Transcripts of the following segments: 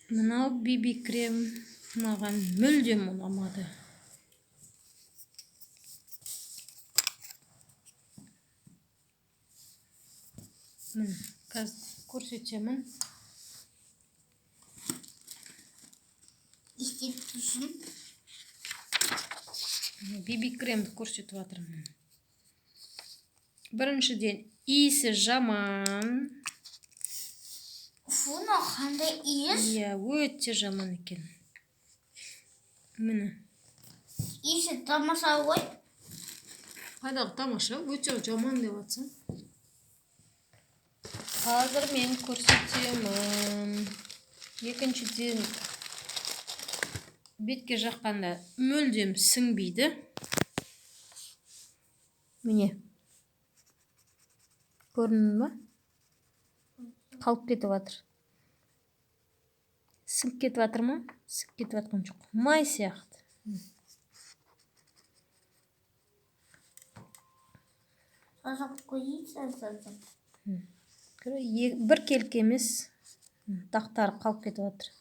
Мынау биби крем маған мүлдем ұнамады. Міне, қазір көрсетемін. Не істеп тұрсың? Биби кремді көрсетіп жатырмын. Біріншіден, иісі жаман. Фу, мынау қандай иіс? Иә, өте жаман екен, міне. Иісі тамаша ғой. Қайдағы тамаша, өте жаман деп жатсың. Қазір мен көрсетемін. Екіншіден, бетке жаққанда мүлдем сіңбейді. Міне, көрінді ма? Қалып кетіп жатыр. Сіңіп кетіп жатыр ма? Сіңіп кетіп жатқан жоқ, май сияқты. Сасып қояйын, сасып. Бір келкі емес, дақтары қалып кетіп жатыр.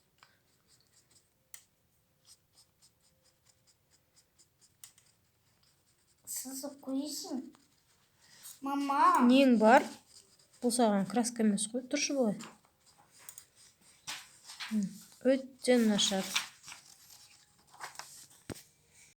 Сасып қояйсың. Мама. Нең бар бұл? Саған краска емес қой, тұршы былай. Өте нашар.